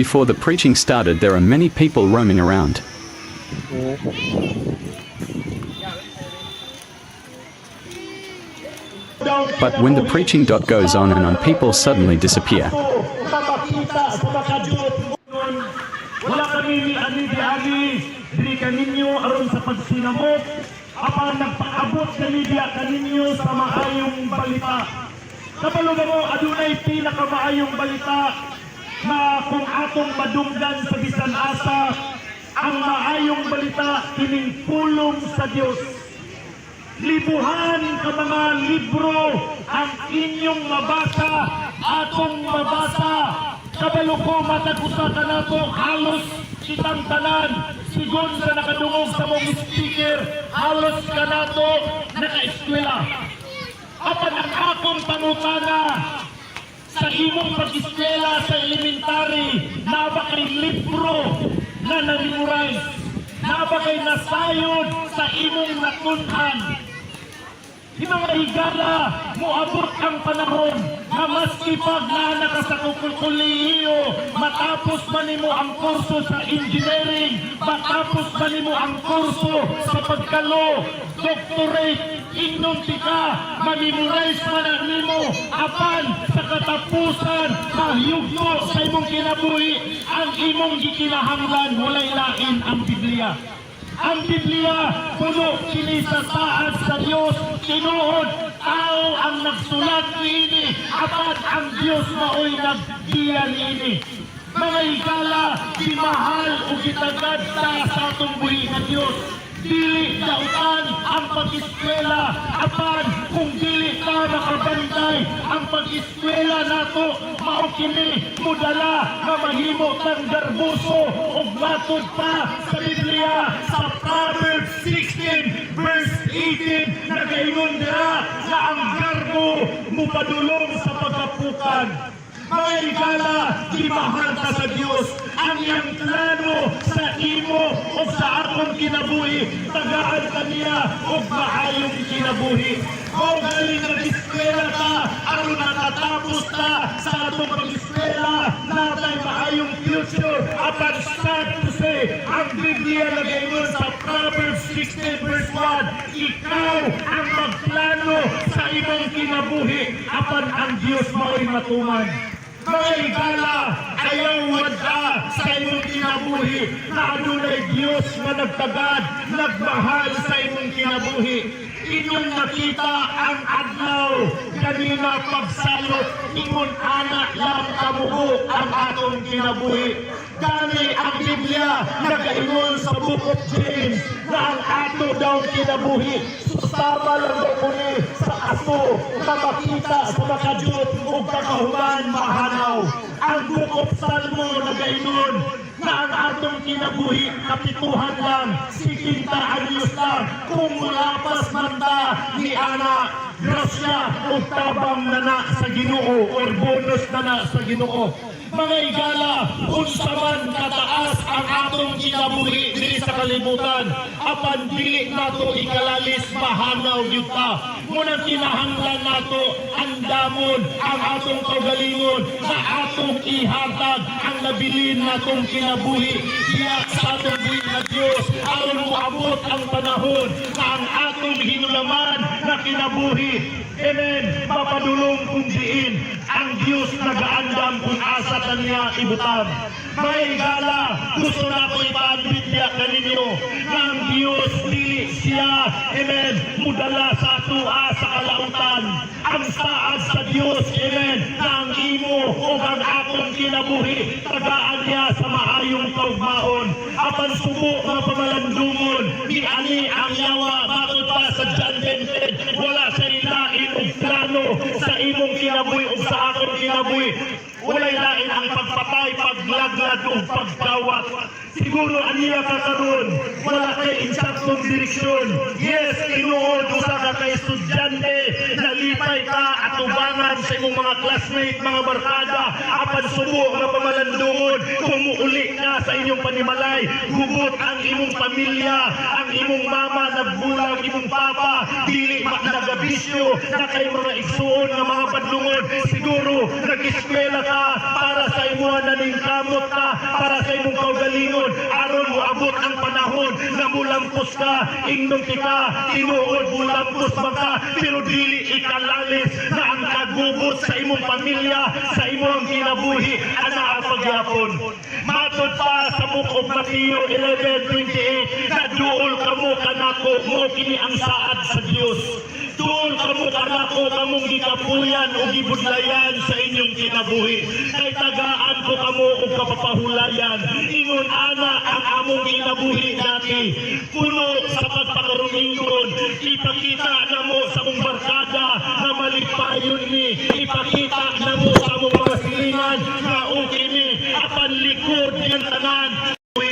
Before the preaching started, there are many people roaming around. But when the preaching dot goes on and on, people suddenly disappear. Mapakita sa makajut. Wala kami ni ani di ani diri kaninyo aron sa pagsinamok, apan nagpaabot kami diya kaninyo sa maayong balita. Kabalo ba mo adunay pinakamaayong balita na kung atong madunggan sa bisan asa? Ang maayong balita kining pulong sa Dios. Libuhan ka mga libro ang inyong mabasa, atong mabasa. Kabalo ko matag usa kanato, halos kitang tanan, sigon sa nakadungog sa mong speaker, halos kanato naka-eskwela. Apan ang akong pangutana, sa imong pag-eskwela sa elementary, naa ba kay libro na na-memorize? Naa ba kay nasayod sa imong natun-an? Di, mga higala, moabot ang panahon na maski pag naa ka sa kolehiyo, matapos man nimo ang kurso sa engineering, matapos man nimo ang kurso sa pagka-law, doctorate, ingnon ka, ma-memorize man ang nimo, apan sa katapusan, mahyugto sa imong kinabuhi, ang imong gikinahanglan walay lain ang Biblia. Ang Biblia, puno kini sa saad sa Dios. Tinuod, tao ang nagsulat niini, apan ang Dios maoy naggiya niini. Mga higala, gimahal ug gitagad ta sa atong buhi nga Dios. Dili dautan ang pag-eskwela, apan kung dili ta makabantay, ang pag-eskwela nato mao kini mudala nga mahimo tang garboso. Ug matod pa sa Biblia sa Proverbs 16 verse 18, nagaingon dira nga ang garbo mupadulong sa pagkapukan. Mga higala, gimahal ta sa Dios. Ang iyang plano sa imo o sa akong kinabuhi, tagaan ka niya og maayong kinabuhi. O galing nag-eskwela ta, aron nakatapos ta sa atong pag-eskwela, natay maayong future. Apan sad to say, ang Biblia nagaingon sa Proverbs 16 verse 1, ikaw ang magplano sa imong kinabuhi, apan ang Dios mao'y matuman. Mga higala, ayaw wad-a sa imong kinabuhi na adunay Dios nga nagtagad, nagmahal sa imong kinabuhi. Inyong nakita ang adlaw ganina pagsalop, ingon ana lang kabuo ang atong kinabuhi. Gani ang Biblia nagaingon sa Book of James na ang ato daw kinabuhi susama lang daw kuni sa aso nga makita sa makajut ug kakahuman mahanaw. Ang Book of Salmo nagaingon na ang atong kinabuhi kapituhan lang, 70 anyos lang. Kung mulapas man ta ni ana, grasya ug tabang na na sa Ginoo or bonus na na sa Ginoo. Mga higala, unsa man kataas ang atong kinabuhi diri sa kalibutan, apan dili nato ikalalis, mahanaw gyud ta. Munang kinahanglan nato andamon ang atong kaugalingon na atong ihatag ang nabilin natong kinabuhi diya sa atong buhi nga Dios aron moabot ang panahon na ang atong hinulaman na kinabuhi, amen, mapadulong kung diin ang Dios nagaandam kung asa kaniya ibutang. Mga higala, gusto na ako ipaadbit niya kaninyo na ang Dios dili siya, amen, mudala sa atua sa kalautan. Ang saad sa Dios, amen, na ang imo o ang akong kinabuhi, tagaan niya sa maayong kaugmaon. Apan subo nga pamalandungon, ni ani ang yawa matod pa sa John 10:10, wala sa lain og plano sa imong kinabuhi ug sa akong kinabuhi. Walay lain ang pagpatay, paglaglag ug pagdawat. Siguro aniya ka karon, wala kay insaktong direksyon. Yes, tinuod usa ka kay estudyante, nalipay ka atubangan sa imong mga classmate, mga barkada, apan subo nga pamalandungon, kung muuli ka sa inyong panimalay, gubot ang imong pamilya, ang imong mama nagbulag, imong papa dili ma nagabisyo, na kay mga igsuon nga mga badlungon. Siguro nag-eskwela ka para sa imuha, naningkamot ka para sa imong kaugalingon aron moabot ang panahon nga mulampos ka. Ingnon kita, tinuod mulampos man ka, pero dili ikalalis na ang kagubot sa imong pamilya, sa imong kinabuhi, anaa pagyapon. Matod pa sa Book of Matthew 11:28 na duol kamo kanako, mo kini ang saad sa Dios. Duol kamo kanako, kamong gikapuyan o gibudlayan sa inyong kinabuhi, kay tagaan ko kamo og kapapahulayan. Ingon ana ang among kinabuhi dati, puno sa pagpakarumingkon. Ipakita namo sa among barkada na malipayon ni, ipakita namo sa among mga silingan na okay mi, apan likod ng tanan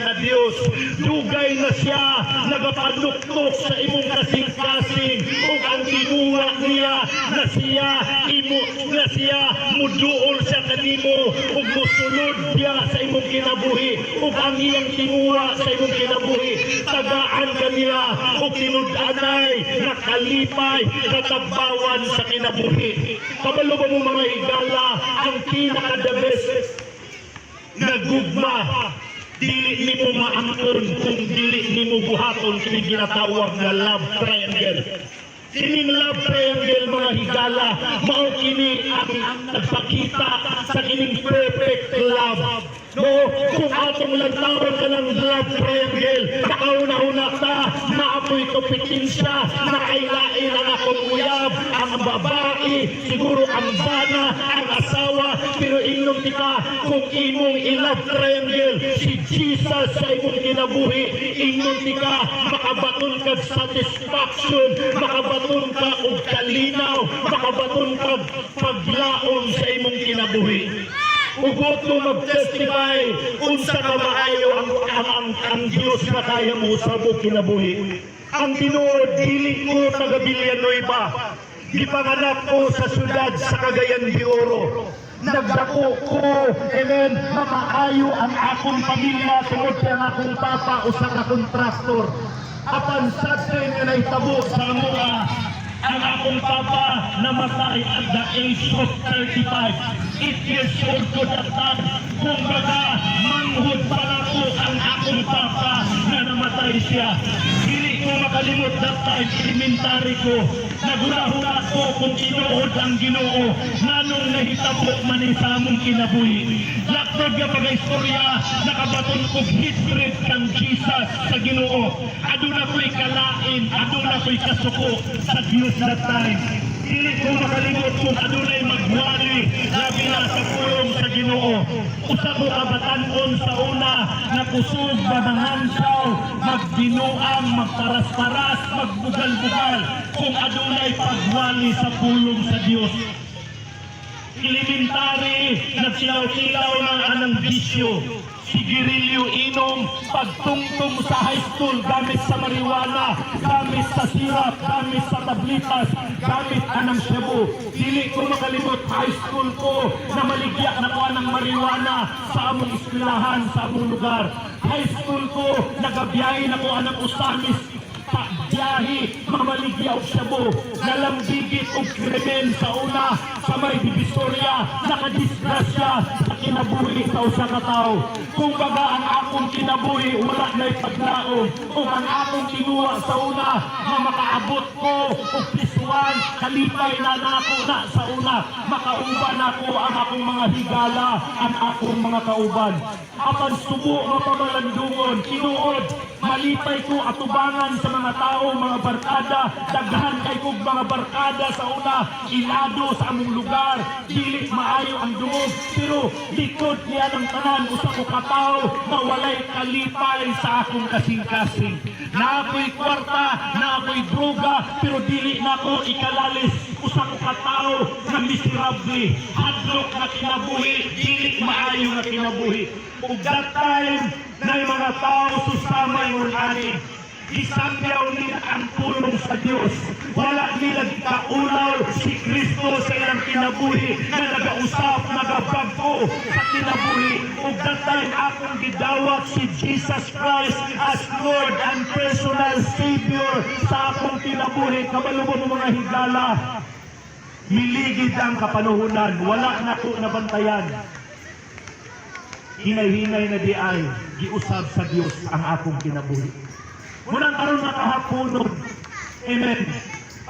na Dios, dugay na siya nagapanuktok sa imong kasing-kasing, ug ang tinguha niya na siya imo na siya muduol siya kanimo ug musulod niya sa imong kinabuhi, ug ang iyang tinguha sa imong kinabuhi, tagaan kaniya og tinud-anay na kalipay, katagbawan sa kinabuhi. Kabalo ba mo, mga higala, ang pinaka the best nga gugma, dili nimo maangkon kung dili nimo buhaton kini ginatawag nga love triangle? Kining love triangle, mga higala, mao kini ang nagpakita sa kining perfect love. No, kung atong lantawon kanang love triangle, makauna-una ta, naa poy kompetensya, nakailain ang akong uyab, ang babae, siguro ang bana, ang asawa, pero ingnon kita, kung imong i-love triangle, si Jesus sa imong kinabuhi, ingnon tika, makabaton kag satisfaction, makabaton ka og kalinaw, makabaton kag paglaom sa imong kinabuhi. Ugot mo mag-testify unsa ka maayo ang Dios na kaya mo sa buong kinabuhi. Ang tinuod, dili ko taga Villanueva. Gipanganak ko sa syudad sa Cagayan de Oro. Nagdako ko, amen, makaayo ang akong pamilya tungod kay ang akong papa usa ka kontraktor. Apan sudden nga nahitabo sa amoa, ang akong papa namatay at the age of 35. 8 years old ko that time. Kumbaga, manghod pa nako ang akong papa na namatay siya. Dili ko makalimot that time, elementary ko. Naguna-huna ko kung tinuod ang Ginoo, nganong nahitabo man ni sa among kinabuhi. Laktod nga pag-istorya, nakabaton kog hatred kang Jesus sa Ginoo. Aduna ko'y kalain, aduna ko'y kasuko sa Dios that time. Dili ko makalimot kung adunay magwali, labi na sa pulong sa Ginoo. Usa ko ka batan-on sa una na kusog manangansaw, magbinuang, magparas-paras, magbugal-bugal kung adunay pagwali sa pulong sa Dios. Elementary, nagsilaw-silaw ng anang bisyo. Sigarilyo, inom, pagtungtong sa high school, gamit sa marijuana, gamit sa sirap, gamit sa tablitas, gamit anang shabu. Dili ko makalimot high school ko na maligya na ko anang marijuana sa among eskwelahan, sa among lugar. High school ko, nagabiyahe na ko anang Ozamiz pa biyahe, mamaligya og shabu, nalambigit og krimen sa una sa may Divisoria, nakadisgrasya sa kinabuhi sa usa ka tawo. Kung baga ang akong kinabuhi wala na'y paglaom, ug ang akong tinguha sa una nga makaabot ko og pisuan, kalipay na nako na sa una, makauban nako ang akong mga higala, ang akong mga kauban. Apan subo nga pamalandungon, tinuod, malipay ko atubangan sa mga tao, mga barkada, daghan kay kog mga barkada sa una, ilado sa among lugar, dili maayo ang dungog, pero likod niya ng tanan, usa ko katawo na walay kalipay sa akong kasing-kasing. Na ako'y kwarta, na ako'y droga, pero dili nako ikalalis, usa ko katawo na miserable, hadlok na kinabuhi, dili maayo nga kinabuhi. Ug that time, na yung mga tao susama yung ani, gisangyaw nila ang pulong sa Diyos. Wala nila gikaulaw si Kristo sa ilang kinabuhi na nagausap, nagabag-o sa kinabuhi. Ug that time akong gidawat si Jesus Christ as Lord and personal Savior sa akong kinabuhi, kabalo mo, mga higala, miligid ang kapanuhunan, wala na ko nabantayan. Hinay-hinay na diay, giusab sa Dios ang akong kinabuhi. Munang karon makahaponon. Amen.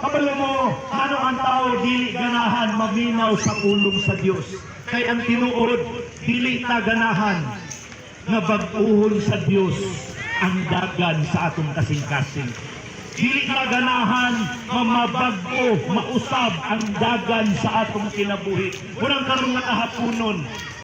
Kabalo mo, ano ang tao dili ganahan maminaw sa pulong sa Dios? Kay ang tinuod, dili ta ganahan nga bag-uhon sa Dios ang dagan sa atong kasing-kasing. Dili ta ganahan nga mabag-o, mausab ang dagan sa atong kinabuhi. Munang karon nga kahaponon,